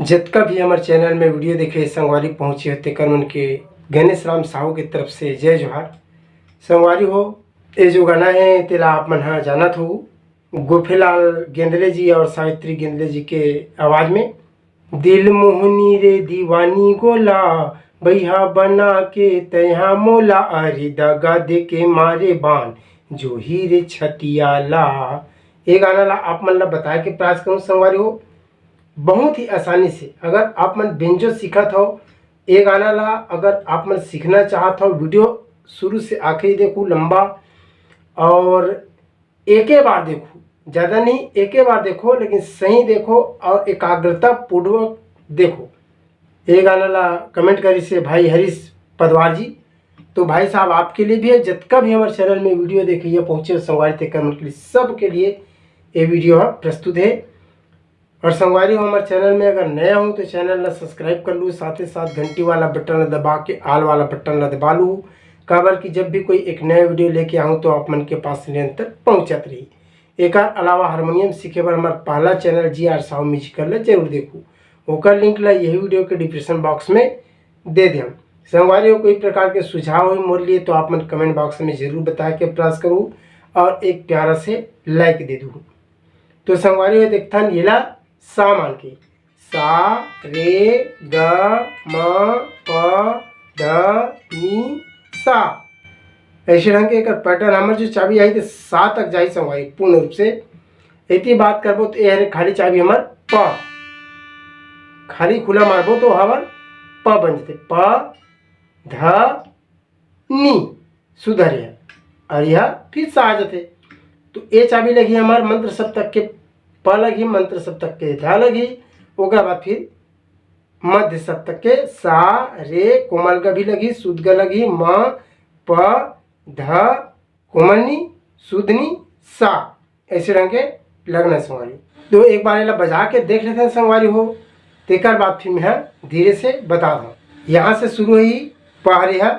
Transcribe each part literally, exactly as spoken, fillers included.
जतका भी हमर चैनल में वीडियो देखे संगवारी पहुँचे हो, तेकर मन के गणेश राम साहू के तरफ से जय जोहार। संगवारी हो, ये जो गाना है, तेला आप मन ह जानत हो, गोफेलाल गेंदले जी और सावित्री गेंदले जी के आवाज में। दिल मोहनी रे दीवानी गोला, बइहा बना के तैहा मोला, अरे दगा दे के मारे बान, जोही रे छतिया ला। ये गाना ला आप मन ला बताए के प्रयास करूँ संगवारी हो, बहुत ही आसानी से। अगर आप मन बेंजो सीखत हो, ये गाना ला अगर आप मन सीखना चाहत हो, वीडियो शुरू से आखिरी देखो, लंबा, और एके बार देखो, ज़्यादा नहीं, एके बार देखो, लेकिन सही देखो और एकाग्रता पूर्वक देखो। ये गाना ला कमेंट करी से भाई हरीश पदवार जी। तो भाई साहब, आपके लिए भी है, जतका भी हमारे चैनल में वीडियो देखिए पहुँचे संगवारी, तेकर मन के लिए, सबके लिए ये वीडियो है प्रस्तुत है। और संगवारी हो, हमारे चैनल में अगर नया हो तो चैनल ला सब्सक्राइब कर लू, साथ ही साथ घंटी वाला बटन ला दबा के ऑल वाला बटन ला दबा लू, काबर कि जब भी कोई एक नया वीडियो लेके आऊँ तो आप मन के पास निरंतर पहुँचत रही। एकर अलावा हारमोनियम सीखे बर हमार पहला चैनल जी आर साहू म्यूजिकल ला जरूर देखू, ओकर लिंक ला यही वीडियो के डिस्क्रिप्शन बॉक्स में दे देम। संगवारी हो, कोई प्रकार के सुझाव हो मोर लिए तो आप मन कमेंट बॉक्स में जरूर बताए के प्रयास करू और एक प्यारा से लाइक दे दू। तो संगवारी हो, देखथन येला सा मान के, सा रे ग म प ध नी सा। ऐसे ढंग के एकर पैटर्न, हमर जो चाबी आई तो सा तक जाई संगवारी पूर्ण रूप से। एती बात करबो तो ये हरे खाली चाबी हमर प, खाली खुला मारबो तो हमर प बन जते, प ध नी, सुधर है। और यह फिर सा आ जाते। तो ये चाबी लगी हमार मंत्र सप्तक के प लगी, मंत्र सप्तक के ध लगी, ओकर बाद फिर मध्य सप्तक के सा, रे, कोमल ग भी लगी, शुद्ध ग लगी, म, प, ध, कोमल नी, शुद्ध नी, सा। ऐसे ढंग के लगना संगवारी। तो एक बार एला बजा के देख लेते हैं संगवारी हो, तेकर बाद फिर मैं धीरे से बता दूँ। यहाँ से शुरू हुई पहरे है।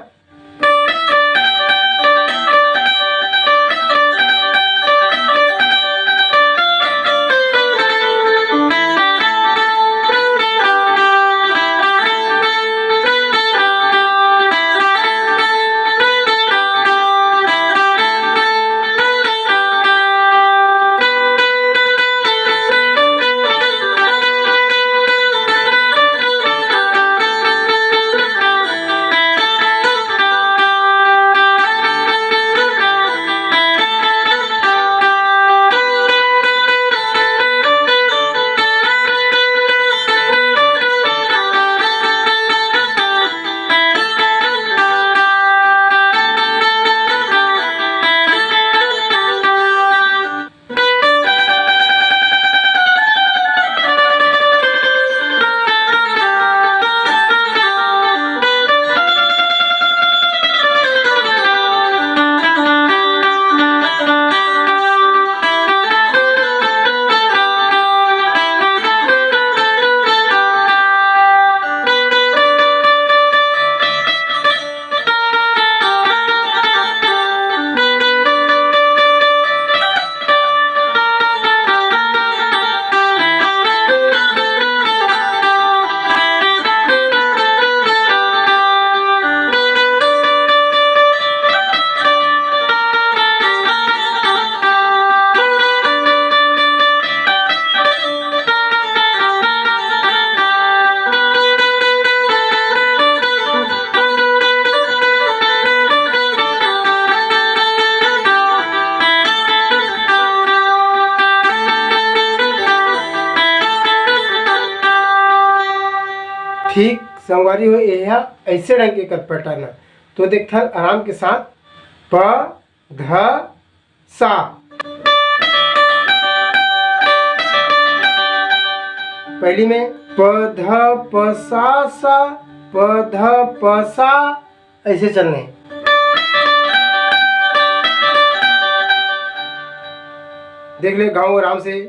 ठीक संगवारी हो, ये हा ऐसे ढंग के एकर पैटर्न है। तो देखथन आराम के साथ, प ध सा। पहली में प ध प सा सा, प ध प सा, ऐसे चलने हैं। देख ले गाँव आराम से।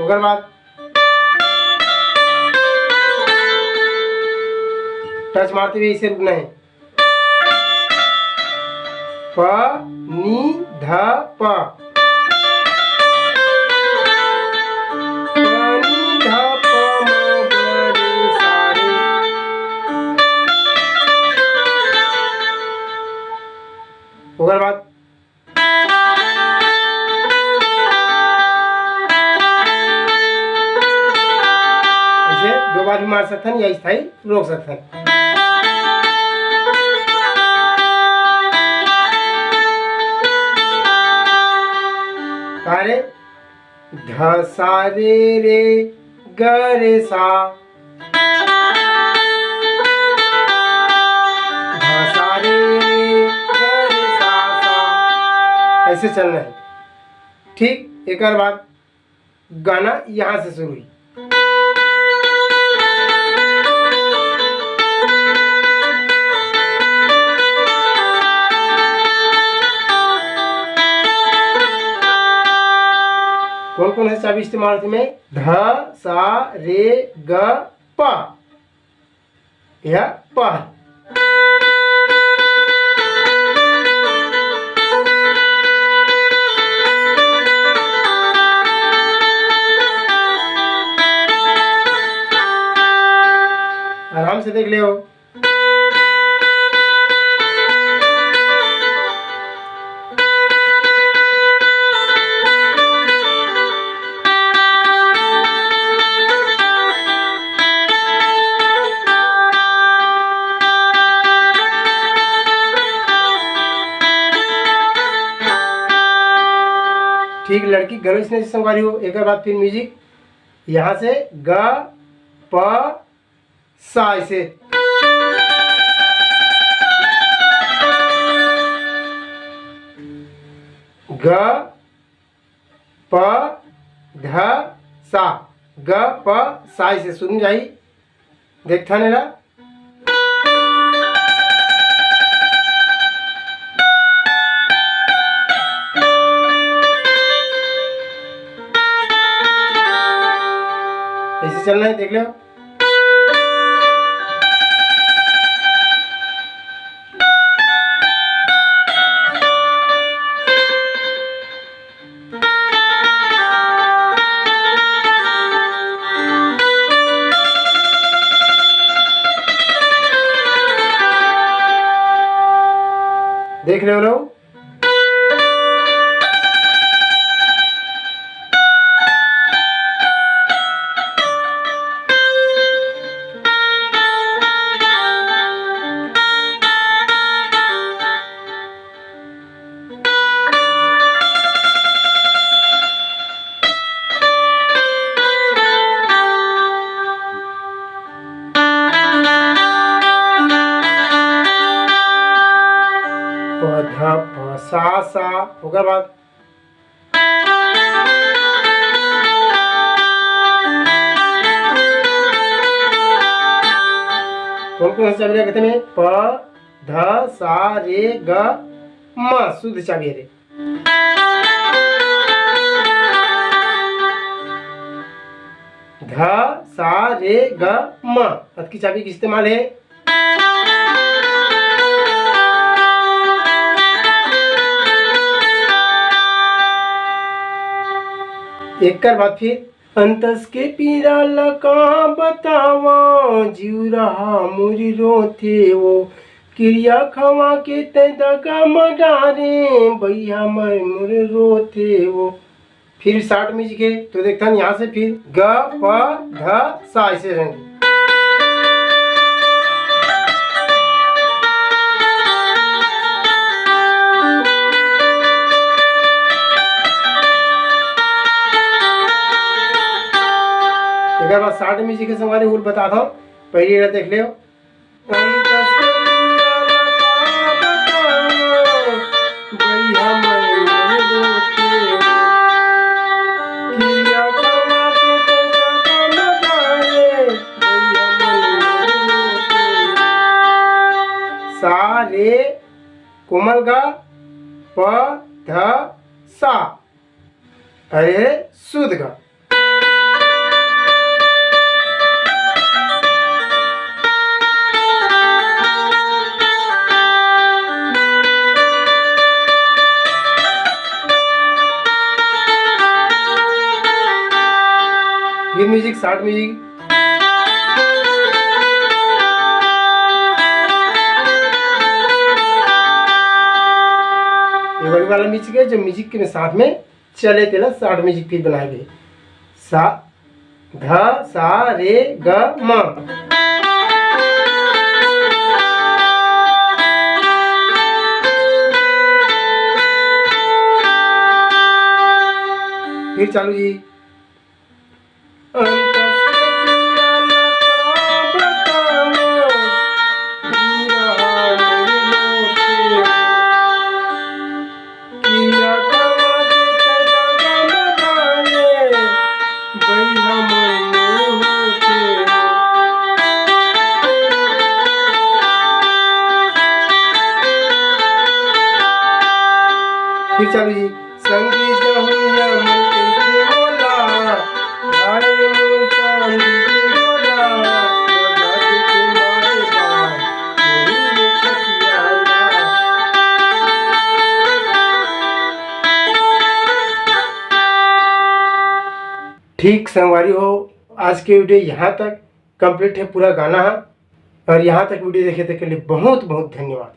ओकर बाद टच मारते हुए इसे रुकना है। प, नी, ध, प। प, नी, ध, प, म, ग, रे, सा, रे। ओकर बाद ऐसे दो बार भी मार सकथन या स्थाई रोक सकथन। का रे? ध सा रे रे ग रे सा। ध सा रे रे ग रे सा सा। ऐसे चलना है। ठीक, एकर बाद गाना यहाँ से शुरू हुई। कौन कौन से चाबी इस्तेमाल होथे में? ध, सा, रे, ग, प। यह प। आराम से देख लेव। ठीक, लड़की घलो इसने संगवारी हो। एक बार फिर म्यूजिक, यहाँ से ग, प, सा, ऐसे। ग, प, ध, सा। ग, प, सा, ऐसे सुन जाई। देखथन एला। ऐसे चलना है, देख लो। देख रहे हो लोग। प ध प सा सा, ओकर बाद कौन कौन सा चाबी ला कथे में? प, ध, सा, रे, ग, म, शुद्ध चाबी हरे। ध, सा, रे, ग, म, अतकी चाबी के इस्तेमाल हे। एकर बाद फिर अंतस के पीरा ल का बतावं, जीव रहा मोरी रोथे वो, किरिया खवा के तैं दगा म डारे, बइहा मर मोर रोथे वो। फिर शार्ट म्यूजिक हे, तो देखथन यहाँ से फिर ग, प, ध, सा, ऐसे रहेंगे। एकर बाद शार्ट म्यूजिक के संगवारी हुल बताथंव, पहली वाला देख लेव। सा रे कोमल ग, प ध सा। अरे शुद्ध ग। Start music। ये बड़ी वाला music है, जो music के साथ में चले, तेला short music फिर बनाए गए। सा, ध, सा, रे, ग, म। फिर चालू जी। फिर चालू जी। संगी जहुनिया मन कहिथे मोला, भाई मोर चांदी के डोला, बजा दे के मारे बा, मोही में छठियाला। ठीक संगवारी हो, आज के video यहाँ तक complete है, पूरा गाना है। और यहाँ तक video देखे तेके लिए बहुत बहुत धन्यवाद।